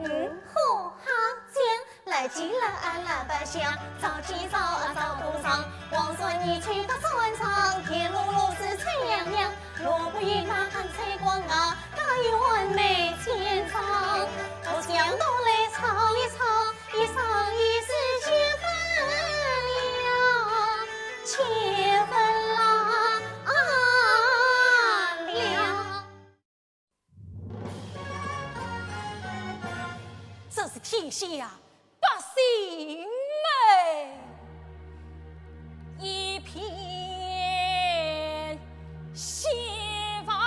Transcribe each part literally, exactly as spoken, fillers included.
嗯，好，好，这样。 来急了啊，来不响，着急着啊，着不上。王孙你去到山上，田螺螺丝脆亮亮，萝卜一把汗水光啊，甘愿没钱上。我想到来炒一炒，一炒一时七分了，七分啦，啊了。 这是天下百姓们一片希望。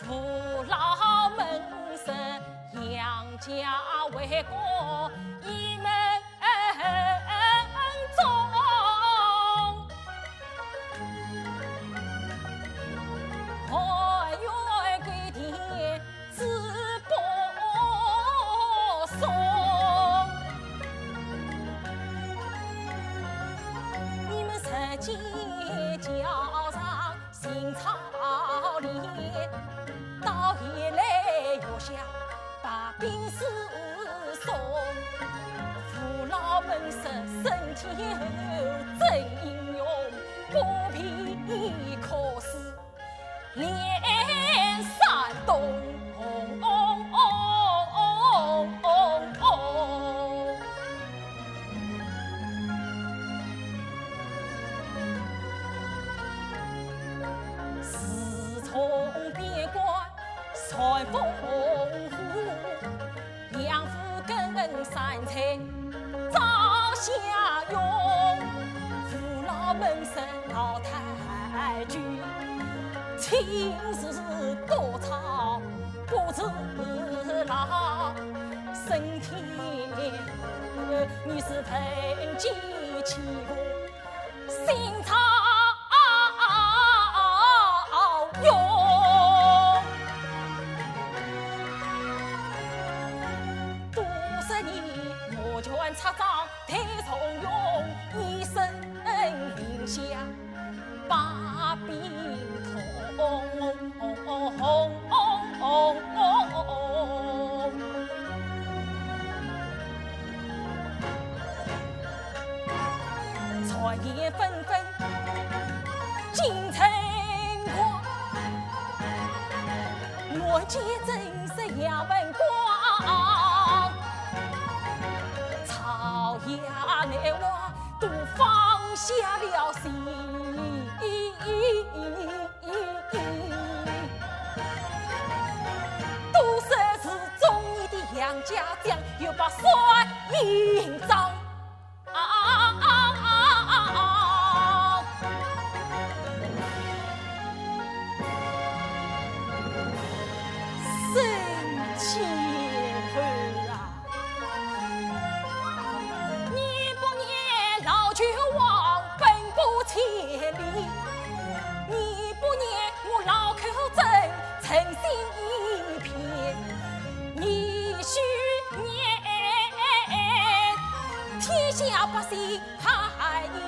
父老门生养家为国一门 中，汉元归田志不松。你们日间教场 行操练，到夜来月下把兵书诵。父老门生身体厚，真英雄，不必考试连山东。 自从边关传风虎，杨府跟山寨照下勇，父老门生老太君，亲自督操不辞劳，身体 你是文气气风，心操勇。多少年摩拳擦掌太从容，一声令下 把兵统。传言纷纷进城狂，乱箭震死杨文广。曹衙内外 都放下了心。都说是忠义的杨家将，又把帅印章。啊，生气儿啊！ 你不念老君王奔波千里，你不念我老寇征人心一片，你须念天下百姓寒殷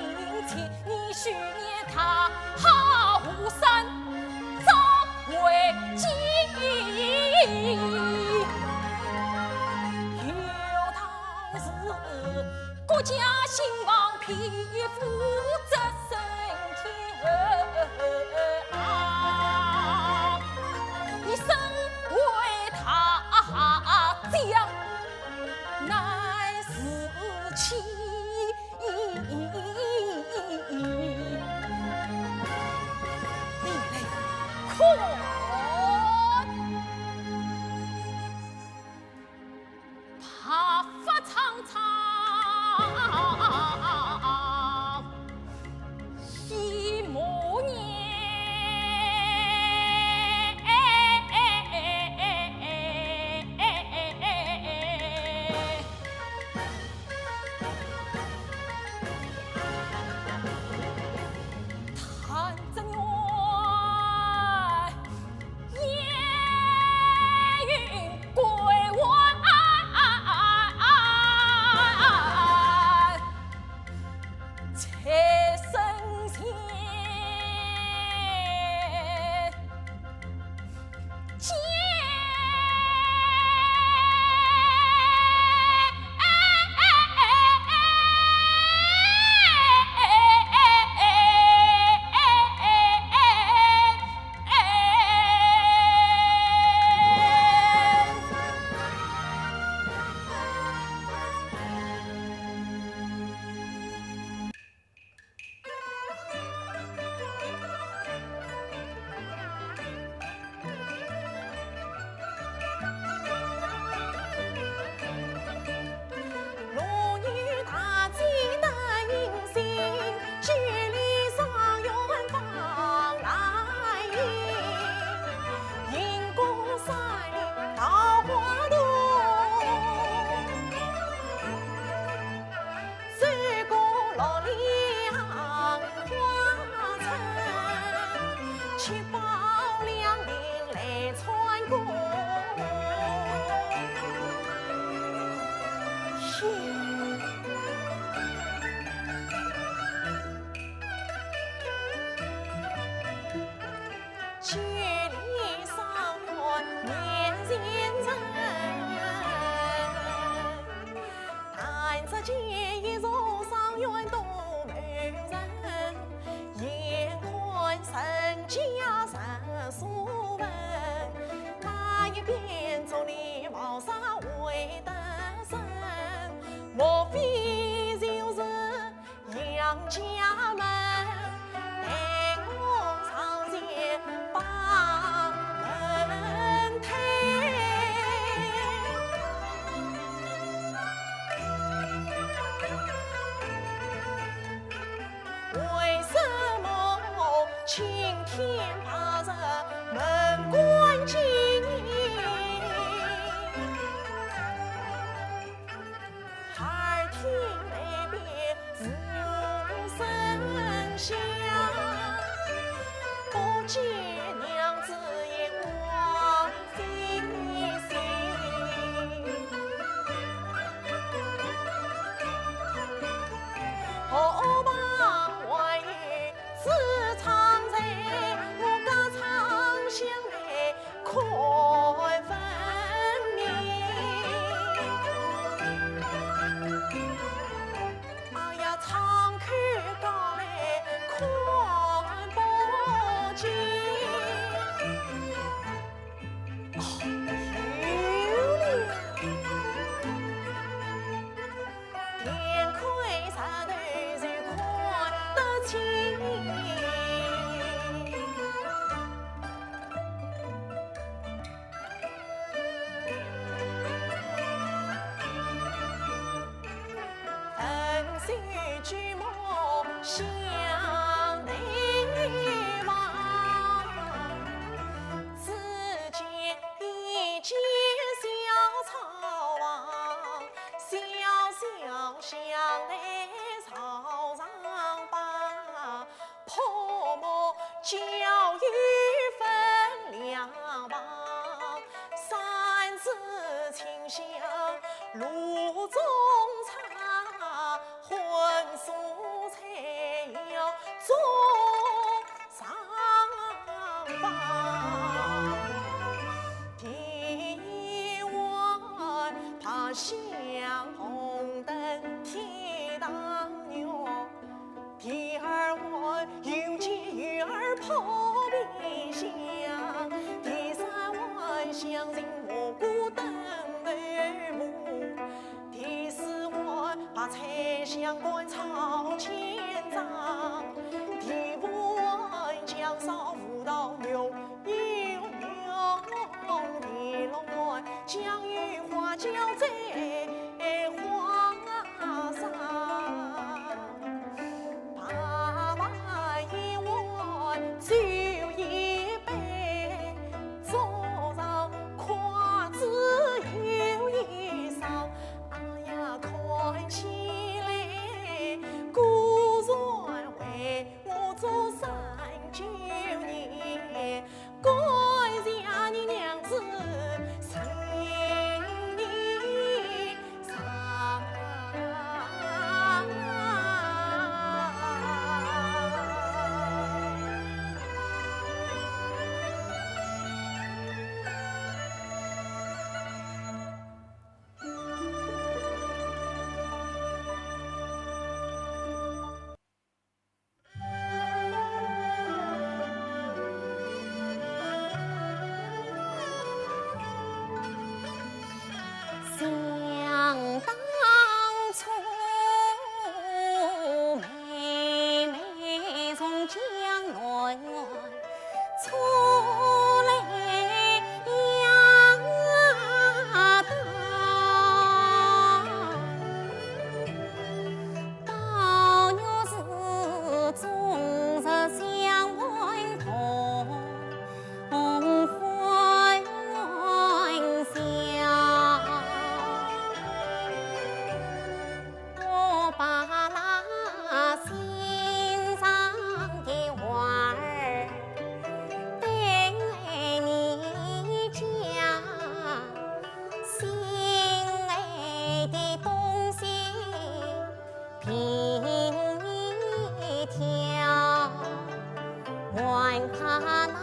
切，你须念太行山遭为奸，有道是国家兴亡，匹夫责任天下。你身为大将，难辞其 你来看，白发苍苍， 一模样。相关草间章，题文：江上舞刀，牛有牛，地龙丸，江有花，交在花上。八碗一碗酒一杯，桌上筷子有一双。 哎呀，看起来果然为我做三九年，感谢你娘子心意上。想当初，妹妹从江南外 出来呀，宝玉是终日相伴同欢笑。 我把那心上的话儿对你讲，心爱的东西凭你挑。还怕那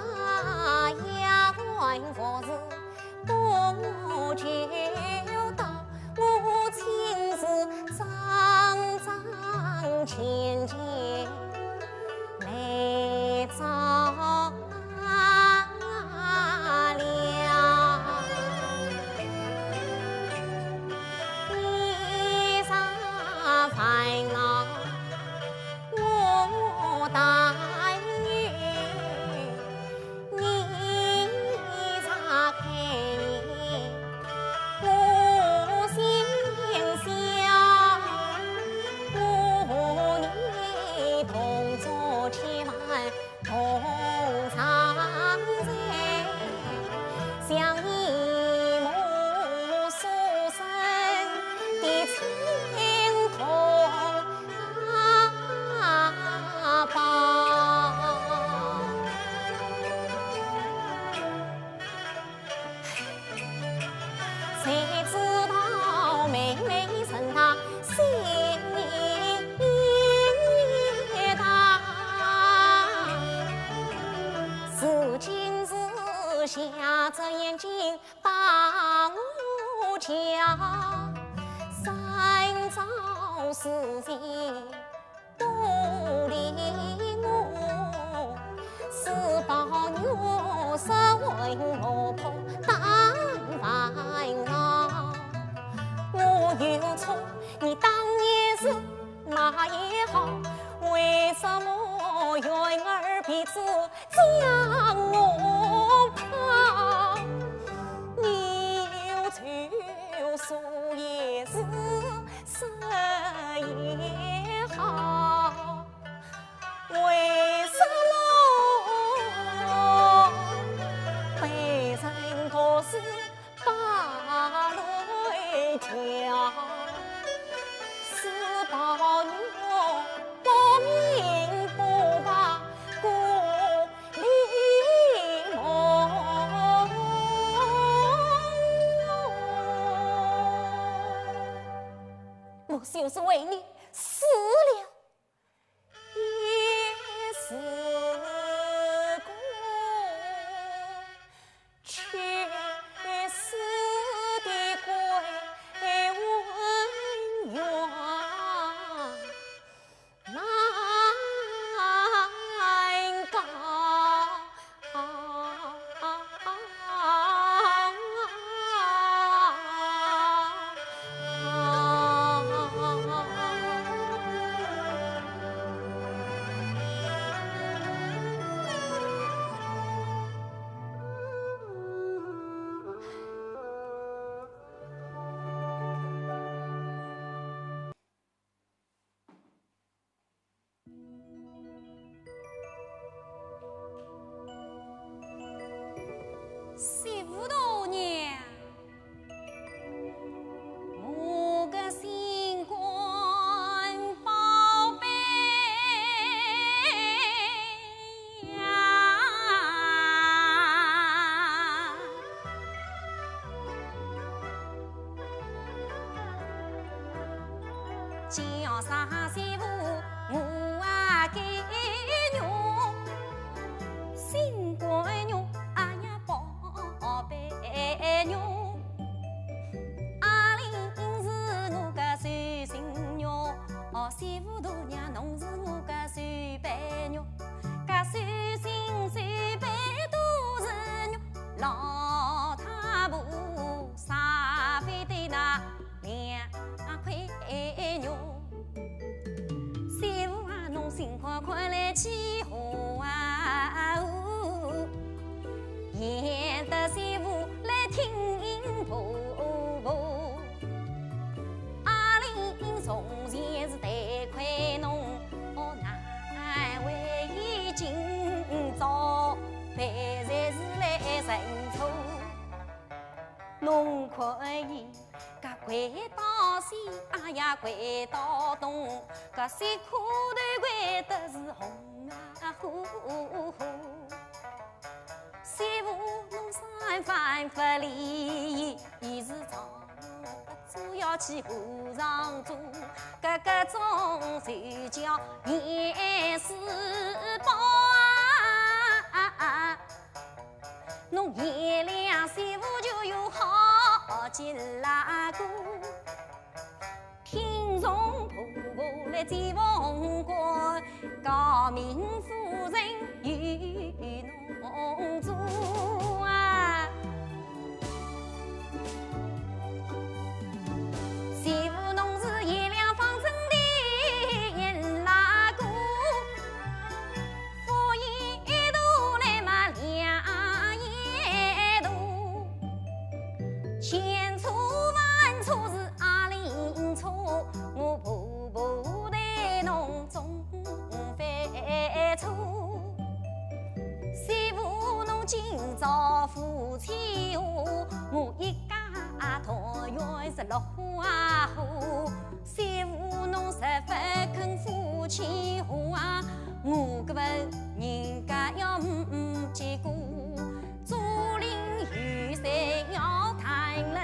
丫鬟不是 多求道，我亲自桩桩件件来照料。衣裳烦恼我担忧， 你若肯我心想，我和你同坐千万同床睡，像一母所生的情同啊，宝。谁知道妹妹人大心也大，如今是瞎着眼睛 把我叫，三朝四节不理我，是宝玉失魂落魄打烦恼。我有错，你当也是，骂也好，为什么怨儿鼻子 将我抛，你有愁说也是，说也好，为什么被人都是 把泪掉，是宝玉不明不白故里梦。我就是为你死了。 也是个去世的鬼魂怨难告。媳妇大娘，我个心肝宝贝呀！ 叫声媳妇我啊个肉，心肝肉啊呀宝贝肉。阿玲是我个手心肉，哦，媳妇大娘侬是我个手背肉，搿手心手背都是肉，老太婆 煞费得那两块肉。媳妇啊，侬心宽宽来起哄啊哦，贤得媳妇来听婆婆。阿玲从前是得亏侬，哦，难为今朝，万岁是来认错。 侬看伊搿跪到西，哎呀跪到东，搿西裤头跪得是红啊呼呼。媳妇侬三番勿理伊，伊是丈母娘勿做要去和尚做，搿个种就叫严世蕃啊。 侬贤良媳妇就有好结拉个，听从婆婆来接凤冠，诰命夫人与侬做啊。 媳妇侬是贤良方正的贤拉姑，福也大来嘛良也大，千错万错是阿玲错，我婆婆待侬总犯错。 媳妇侬今朝夫妻和，我一家团圆是乐花花。媳妇侬实不肯夫妻和，我个份人家要唔结果，竹林雨水要谈冷。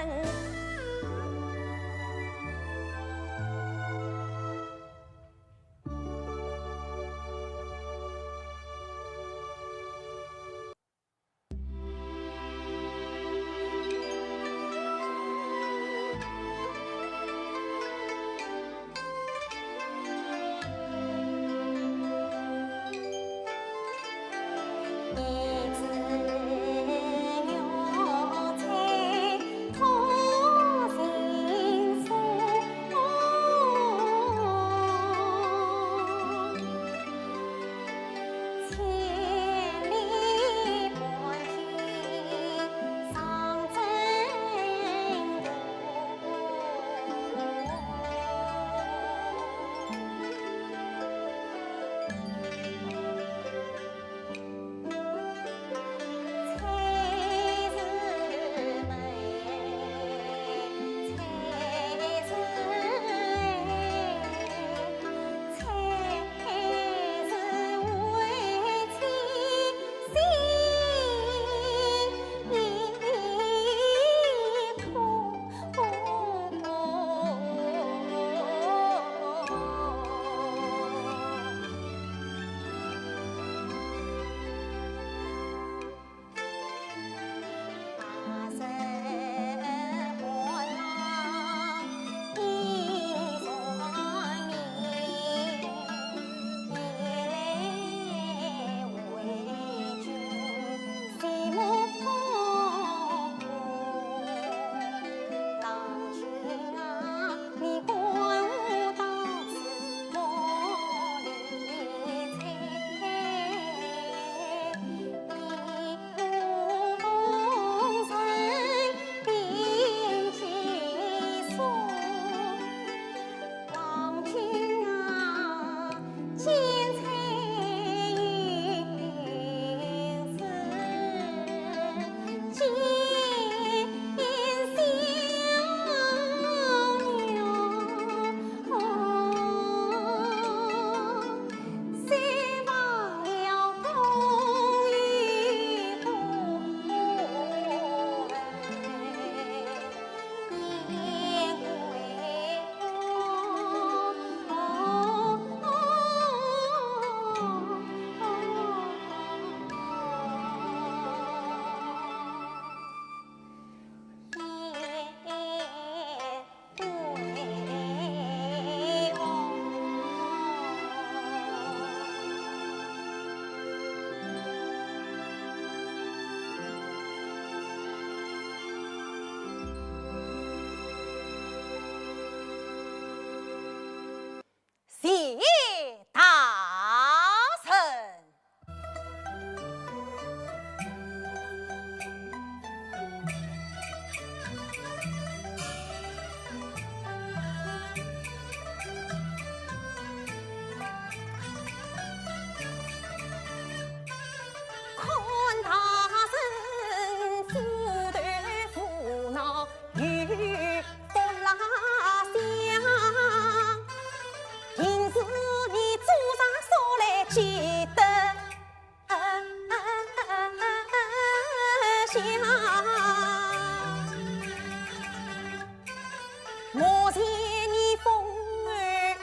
我前年风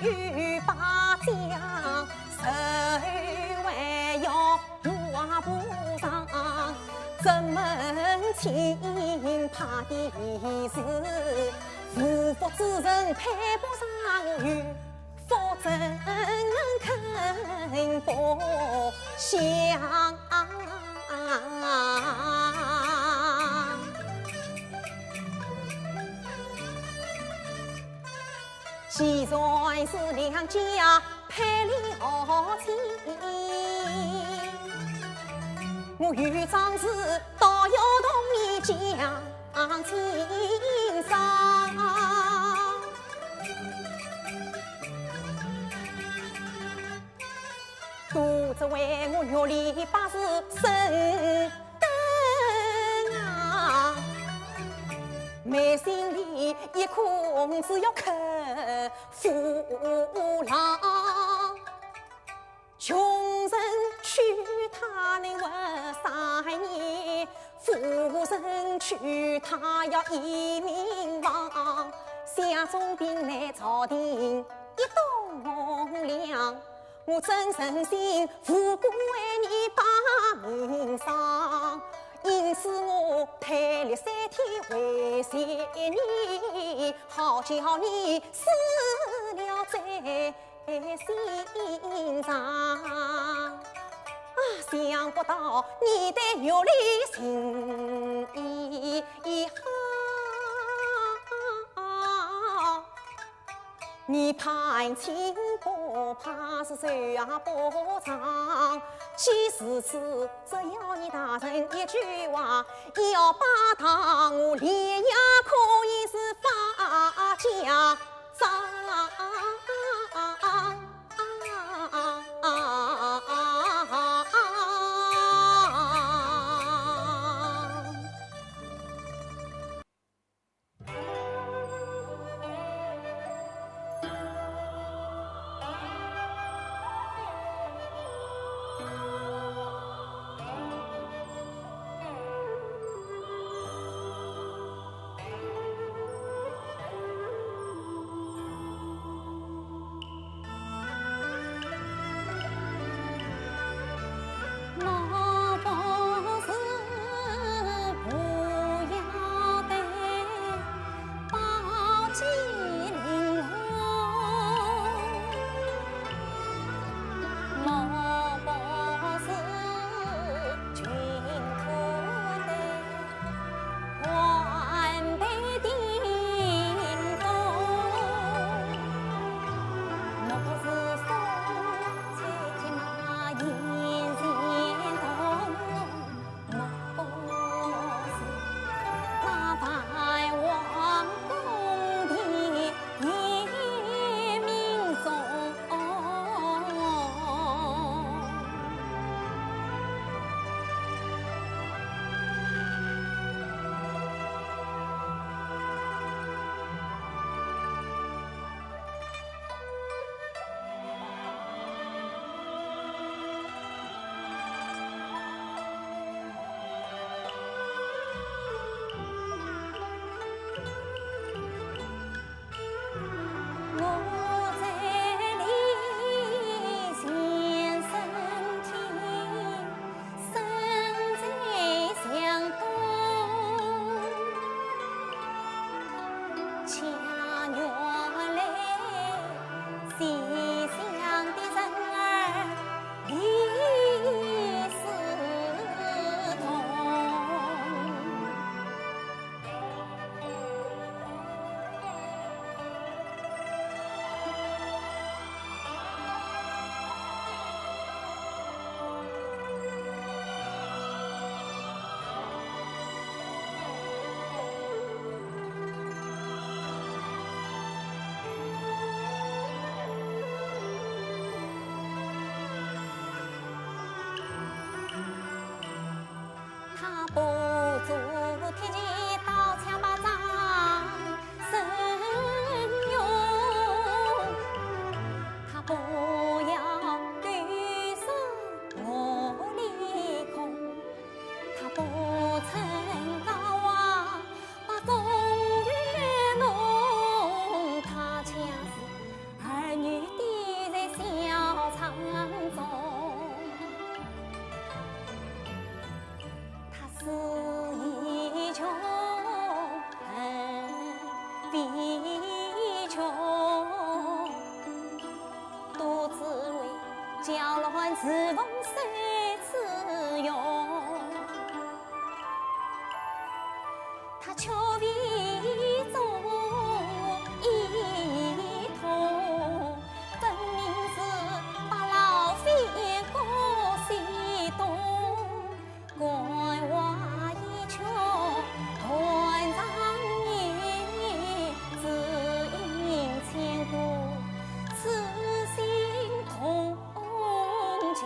雨百江，实为要我爬上，这门亲怕的是，无福之人配不上，有福怎能肯不想？ 既然是两家配了亲，我有桩事倒要同你讲清爽。都只为我玉里八字生 等啊，满心里一空只要肯服老。穷人娶她能活三年，富人娶她要一命亡。想总凭你朝廷一栋梁， 我真诚心无辜为你把命丧，因此我配了三天为前你，好叫你死了在心上。啊，想不到你对玉里情意好。 你攀亲不怕是手也不长，既如此，只要你大人一句话，要把他我连夜可以是发家。自奉受此用，他却未做一通，分明是把老夫人告西东。官话一曲断肠言，只因牵挂此心同情。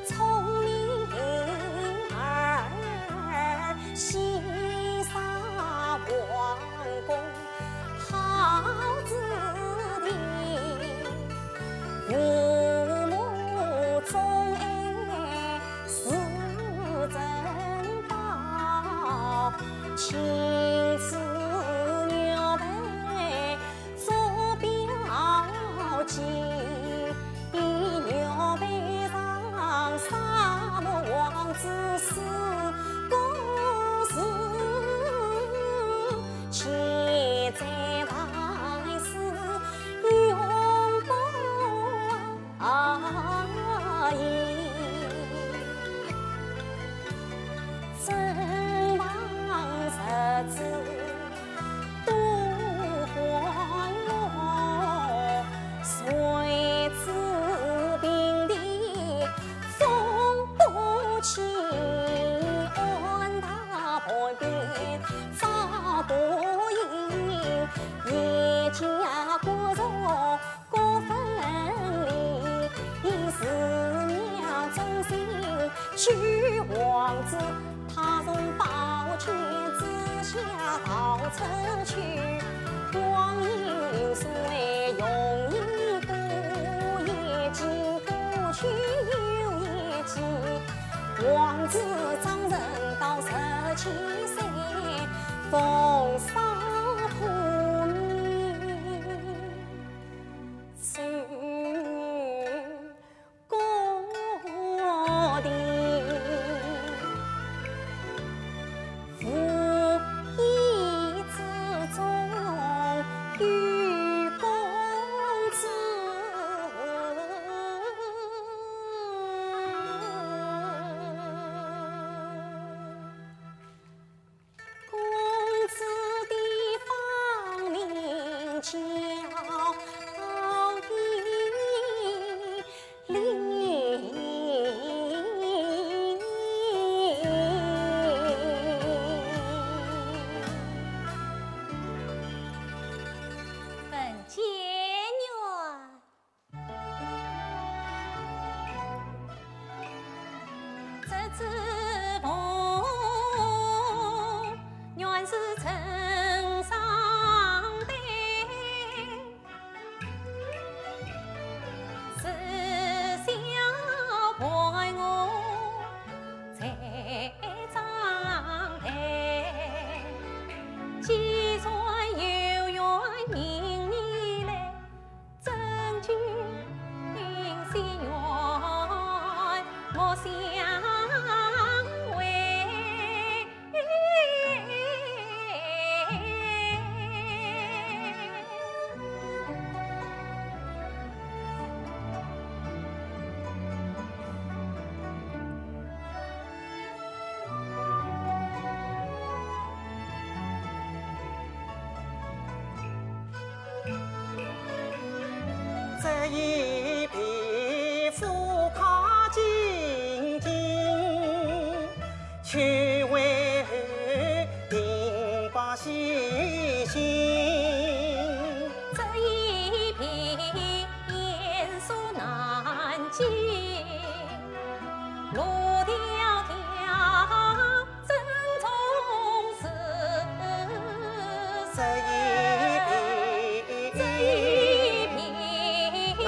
聪明儿，西沙皇宫好子弟，父母钟爱是珍宝，亲赐玉佩 做表记，玉佩上沙漠王子是公子，千载万世永不 啊，咦，正当日子多欢乐，谁知平地风不起，安大半边遭不赢，一家骨肉 各分离，因思念忠心救王子，他从宝剑之下逃出去。光阴流水，容易过眼睛，过去又一季，王子长成到十七岁，风霜破面。 公子的芳名叫李。本监院。 这只凤，原是陈尚的，自小伴我在长大。既然有缘，明日来 真情心愿，莫相违。 这一匹富康金经，去为平白喜心。这一匹黝索南经，路迢迢 珍重是这一匹，这一匹南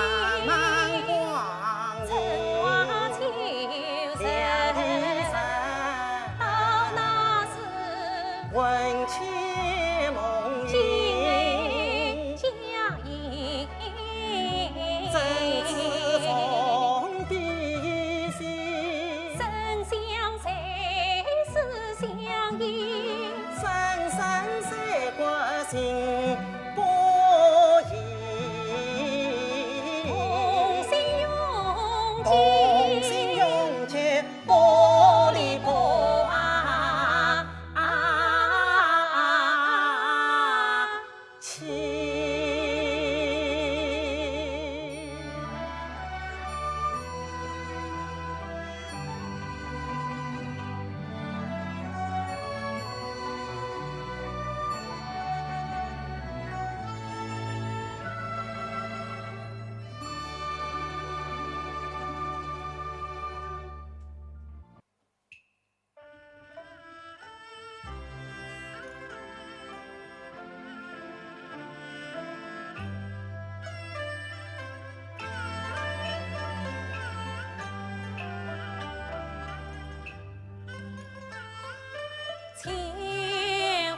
千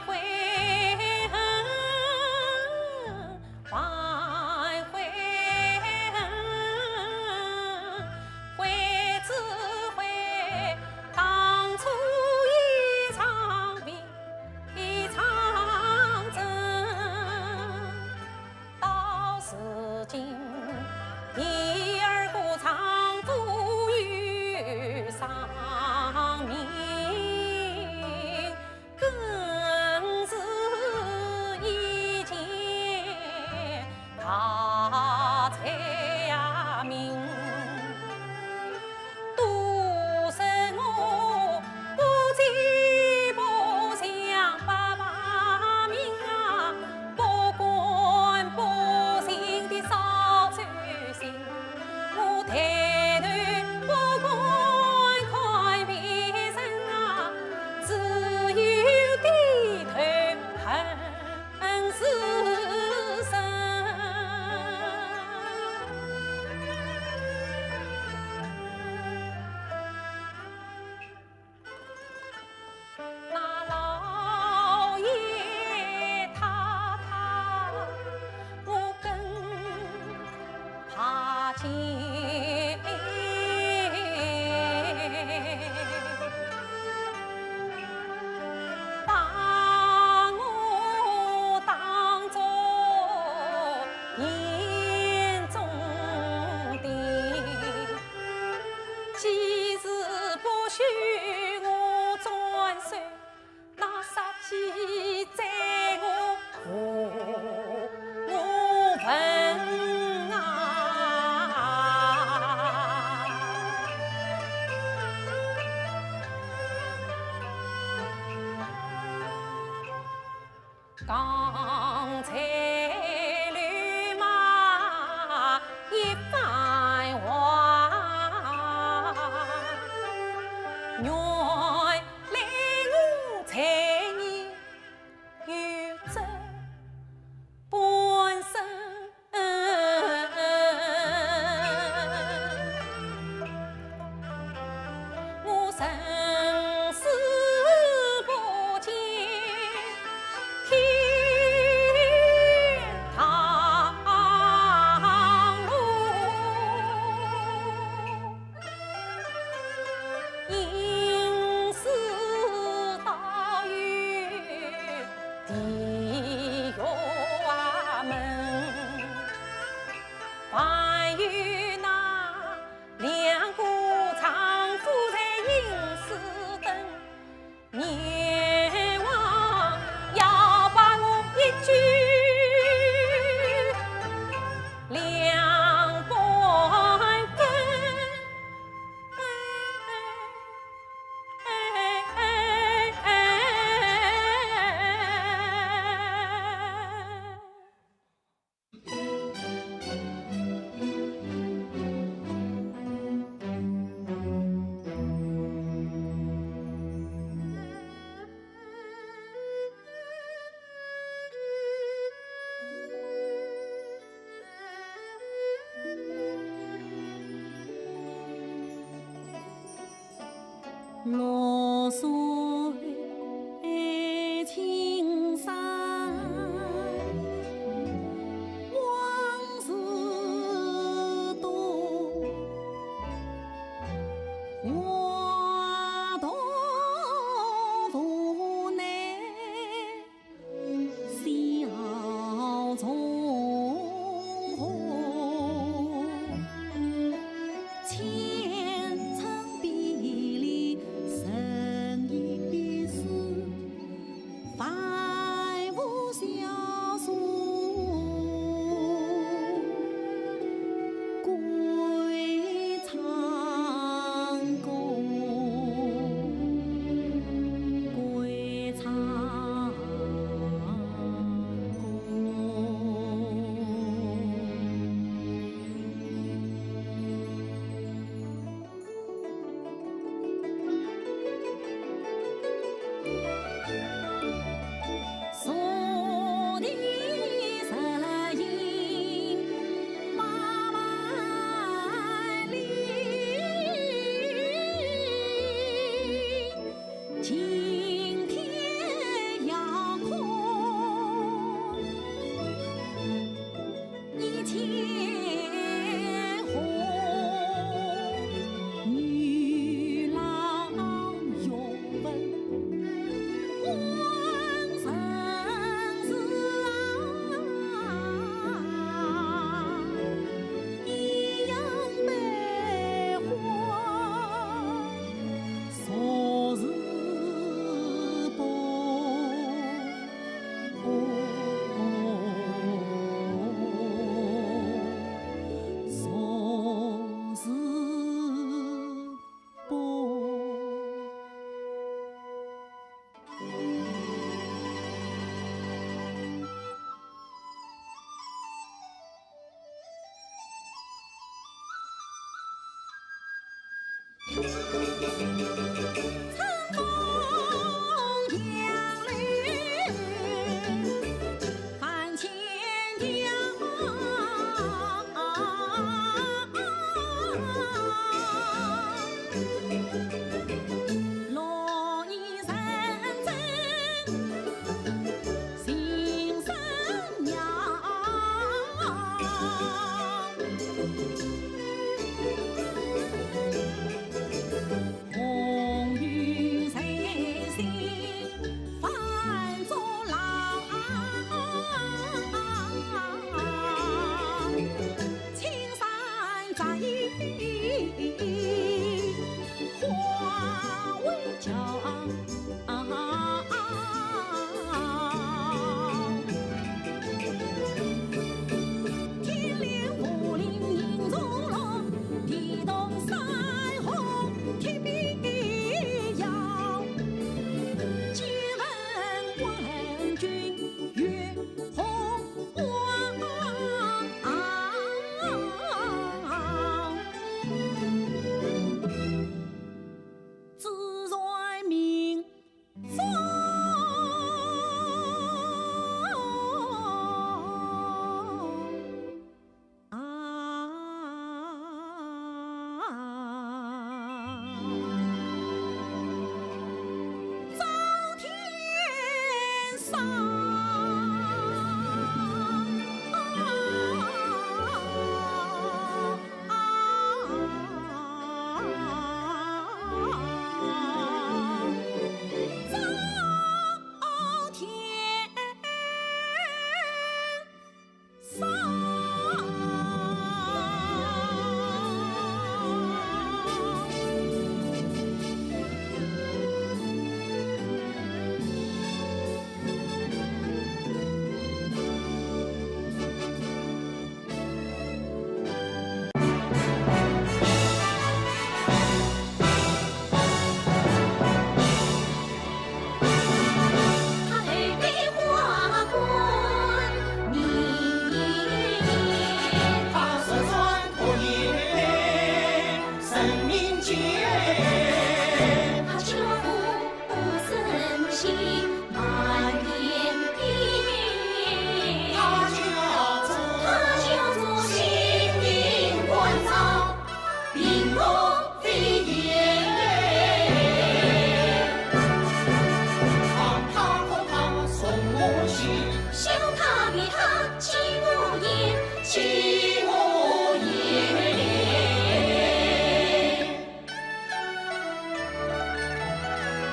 回恨，万回恨，悔只悔当初一场病，一场症。 到如今，第二个丈夫又丧命，更是一件大罪呀命。 都说我不见不祥百百名啊，不管不幸的少走心，我抬头不敢看别人啊，只有低头恨 恩师生。那老爷太太，我更 怕见，把我当作眼中钉，几时不许我转身， 那杀机在我何我问啊？刚才刘妈一番话，原 来我才年幼这半生，我生死不见天堂路。 应是到有地狱门，还有那两个丈夫在应是等。 阎王要把我一举两半分。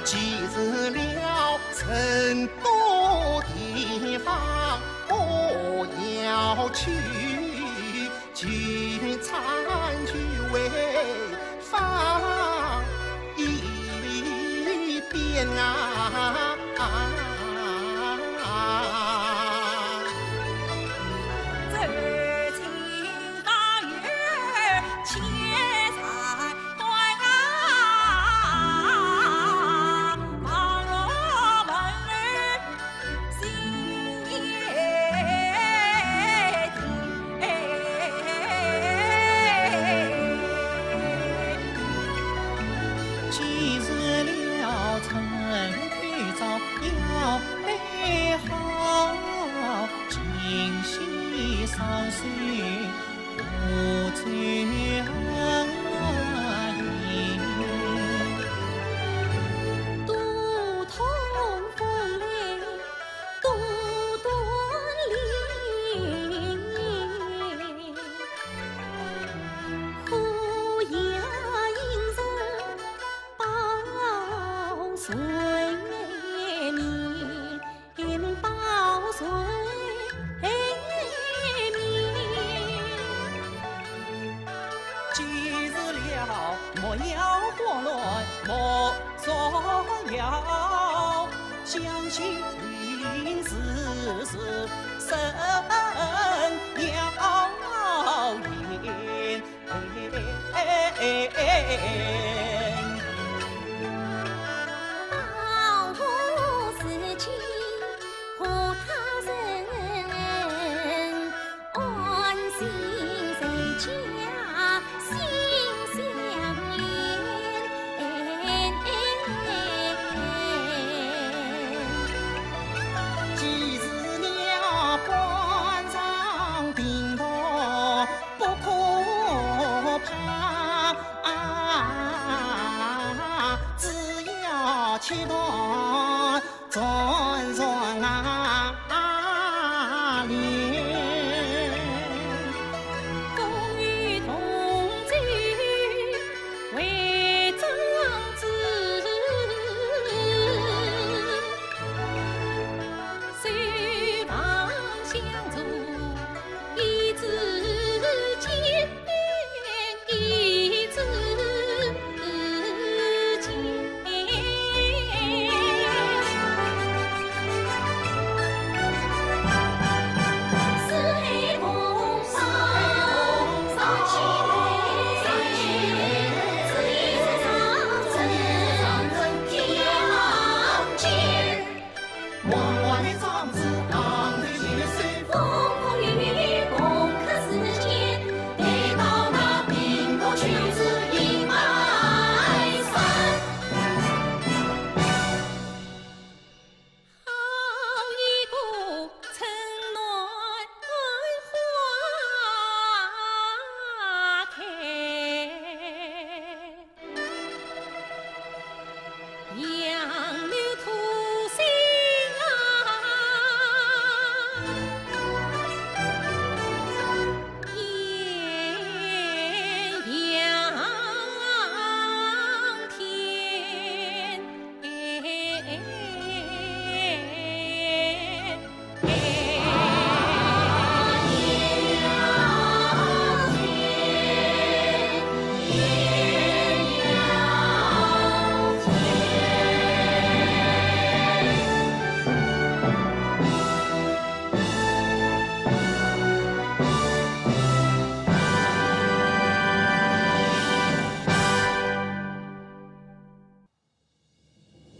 既是了成都地方，我要去，去参去回访一遍啊。